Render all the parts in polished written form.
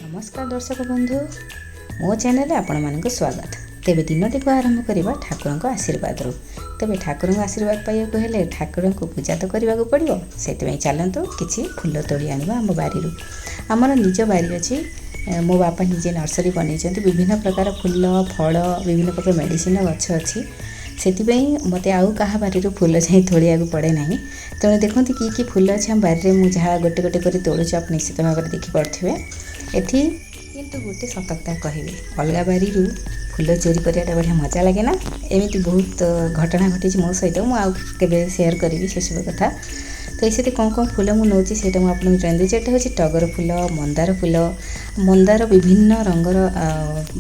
ନମସ୍କାର ଦର୍ଶକ ବନ୍ଧୁ, ମୋ ଚ୍ୟାନେଲରେ ଆପଣମାନଙ୍କୁ ସ୍ୱାଗତ। ତେବେ ଦିନଟିକୁ ଆରମ୍ଭ କରିବା ଠାକୁରଙ୍କ ଆଶୀର୍ବାଦରୁ। ତେବେ ଠାକୁରଙ୍କ ଆଶୀର୍ବାଦ ପାଇବାକୁ ହେଲେ ଠାକୁରଙ୍କୁ ପୂଜା ତ କରିବାକୁ ପଡ଼ିବ। ସେଥିପାଇଁ ଚାଲନ୍ତୁ କିଛି ଫୁଲ ତୋଳି ଆଣିବା ଆମ ବାରିରୁ। ଆମର ନିଜ ବାରି ଅଛି। ମୋ ବାପା ନିଜେ ନର୍ସରୀ ବନେଇଛନ୍ତି। ବିଭିନ୍ନ ପ୍ରକାର ଫୁଲ, ଫଳ, ବିଭିନ୍ନ ପ୍ରକାର ମେଡ଼ିସିନ ଗଛ ଅଛି। ସେଥିପାଇଁ ମୋତେ ଆଉ କାହା ବାରିରୁ ଫୁଲ ଯାଇ ତୋଳିବାକୁ ପଡ଼େ ନାହିଁ। ତେଣୁ ଦେଖନ୍ତୁ କି କି ଫୁଲ ଅଛି ଆମ ବାରିରେ। ମୁଁ ଯାହା ଗୋଟେ ଗୋଟେ କରି ତୋଳୁଛି, ଆପଣ ନିଶ୍ଚିତ ଭାବରେ ଦେଖିପାରୁଥିବେ ଏଠି। କିନ୍ତୁ ଗୋଟେ ସତ କଥା କହିବି, ଅଲଗା ବାରିରୁ ଫୁଲ ଚୋରି କରିବାଟା ବଢ଼ିଆ ମଜା ଲାଗେ ନା? ଏମିତି ବହୁତ ଘଟଣା ଘଟିଛି ମୋ ସହିତ। ମୁଁ ଆଉ କେବେ ସେୟାର କରିବି ସେସବୁ କଥା। ତ ଏଇ ସେଠି କ'ଣ କ'ଣ ଫୁଲ ମୁଁ ନେଉଛି, ସେଇଟା ମୁଁ ଆପଣଙ୍କୁ ଜଣାଇ ଦେଉଛି। ଏଇଟା ହେଉଛି ଟଗର ଫୁଲ, ମନ୍ଦାର ଫୁଲ। ମନ୍ଦାର ବିଭିନ୍ନ ରଙ୍ଗର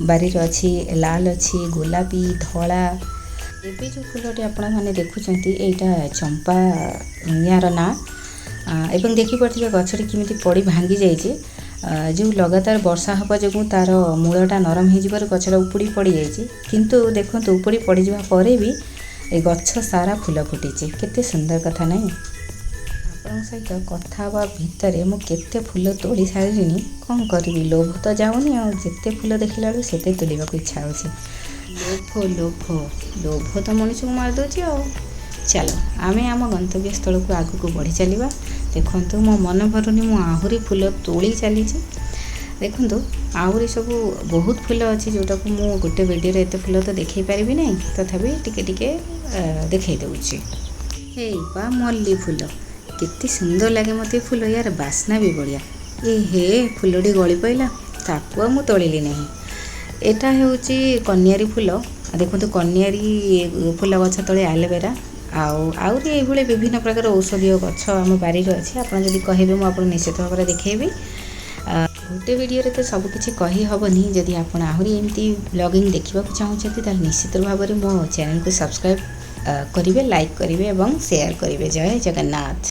ବାରିରେ ଅଛି। ଲାଲ ଅଛି, ଗୋଲାପୀ, ଧଳା। ଏବେ ଯେଉଁ ଫୁଲଟି ଆପଣମାନେ ଦେଖୁଛନ୍ତି, ଏଇଟା ଚମ୍ପା ୟାର ନାଁ। ଏବଂ ଦେଖିପାରୁଥିବେ ଗଛଟି କେମିତି ପଡ଼ି ଭାଙ୍ଗି ଯାଇଛି। ଯେଉଁ ଲଗାତାର ବର୍ଷା ହେବା ଯୋଗୁଁ ତା'ର ମୂଳଟା ନରମ ହେଇଯିବାରୁ ଗଛଟା ଉପୁଡ଼ି ପଡ଼ିଯାଇଛି। କିନ୍ତୁ ଦେଖନ୍ତୁ, ଉପୁଡ଼ି ପଡ଼ିଯିବା ପରେ ବି ଏ ଗଛ ସାରା ଫୁଲ ଫୁଟିଛି। କେତେ ସୁନ୍ଦର କଥା ନାହିଁ? ଆପଣଙ୍କ ସହିତ କଥା ହେବା ଭିତରେ ମୁଁ କେତେ ଫୁଲ ତୋଳି ସାରିଲିଣି। କ'ଣ କରିବି, ଲୋଭ ତ ଯାଉନି। ଆଉ ଯେତେ ଫୁଲ ଦେଖିଲା ବେଳକୁ ସେତେ ତୋଳିବାକୁ ଇଚ୍ଛା ହେଉଛି। ଲୋଭ, ଲୋଭ, ଲୋଭ ତ ମଣିଷକୁ ମାରିଦେଉଛି। ଆଉ ଚାଲ, ଆମେ ଆମ ଗନ୍ତବ୍ୟ ସ୍ଥଳକୁ ଆଗକୁ ବଢ଼ି ଚାଲିବା। ଦେଖନ୍ତୁ, ମୋ ମନ ଭରୁନି, ମୁଁ ଆହୁରି ଫୁଲ ତୋଳି ଚାଲିଛି। ଦେଖନ୍ତୁ, ଆହୁରି ସବୁ ବହୁତ ଫୁଲ ଅଛି, ଯେଉଁଟାକୁ ମୁଁ ଗୋଟେ ଭିଡ଼ିଓରେ ଏତେ ଫୁଲ ତ ଦେଖାଇ ପାରିବି ନାହିଁ। ତଥାପି ଟିକେ ଟିକେ ଦେଖାଇ ଦେଉଛି। ହେଇ ବା ମଲ୍ଲି ଫୁଲ, କେତେ ସୁନ୍ଦର ଲାଗେ ମୋତେ ଏ ଫୁଲ। ୟାର ବାସ୍ନା ବି ବଢ଼ିଆ। ଏ ହେ, ଫୁଲଟି ଗଳି ପଇଲା, ତାକୁ ଆଉ ମୁଁ ତୋଳିଲି ନାହିଁ। ଏଇଟା ହେଉଛି କନିଆରୀ ଫୁଲ। ଦେଖନ୍ତୁ, କନିଆରୀ ଫୁଲ ଗଛ ତଳେ ଆଲୋଭେରା ଆଉ ଆହୁରି ଏଇଭଳି ବିଭିନ୍ନ ପ୍ରକାର ଔଷଧୀୟ ଗଛ ଆମ ବାରିରେ ଅଛି। ଆପଣ ଯଦି କହିବେ, ମୁଁ ଆପଣଙ୍କୁ ନିଶ୍ଚିତ ଭାବରେ ଦେଖେଇବି। ଗୋଟେ ଭିଡ଼ିଓରେ ତ ସବୁକିଛି କହିହେବନି। ଯଦି ଆପଣ ଆହୁରି ଏମିତି ବ୍ଲଗିଂ ଦେଖିବାକୁ ଚାହୁଁଛନ୍ତି, ତାହେଲେ ନିଶ୍ଚିତ ଭାବରେ ମୋ ଚ୍ୟାନେଲକୁ ସବସ୍କ୍ରାଇବ୍ କରିବେ, ଲାଇକ୍ କରିବେ ଏବଂ ସେୟାର କରିବେ। ଜୟ ଜଗନ୍ନାଥ।